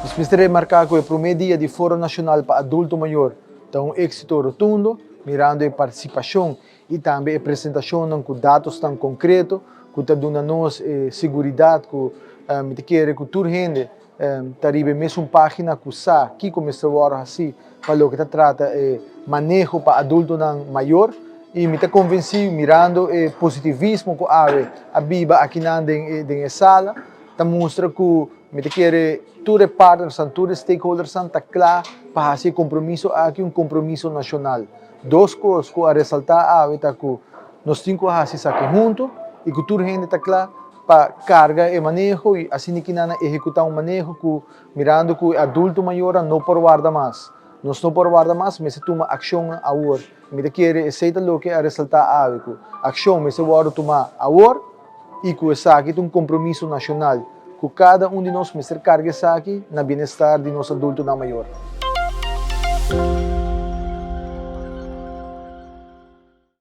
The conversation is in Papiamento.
Nos mester remarca cu e prome dia di Foro Nacional pa Adulto Mayor ta un exito rotundo, mirando e participacion y tambe e presentacionnan cu datosnan concreto cu ta duna nos e seguridad cu mi ta kere cu tur hende ta riba e mesun pagina cu sa kico mester worde haci pa loke ta trata e maneho pa adultonan mayor y mi ta convenci mirando e positivismo cu awe a biba akinan den e sala ta mustra cu mi ta kere tur e partnersnan, tur e stakeholdersnan ta cla pa haci e compromiso aki un compromiso nacional. Dos cos cu a resalta awe ta cu nos tin cu haci esaki hunto y cu tur hende ta cla pa carga e maneho y asina ki nan a ehecuta un maneho cu mirando cu e adulto mayornan no por warda mas. Nos no por warda mas, mester tuma accionnan awor. Mi ta kere esey ta loke a resalta awe, cu accion mester wordo tuma awor y cu esaki ta un compromiso nacional cu cada un di nos mester carga esaki na bienestar di nos adultonan mayor.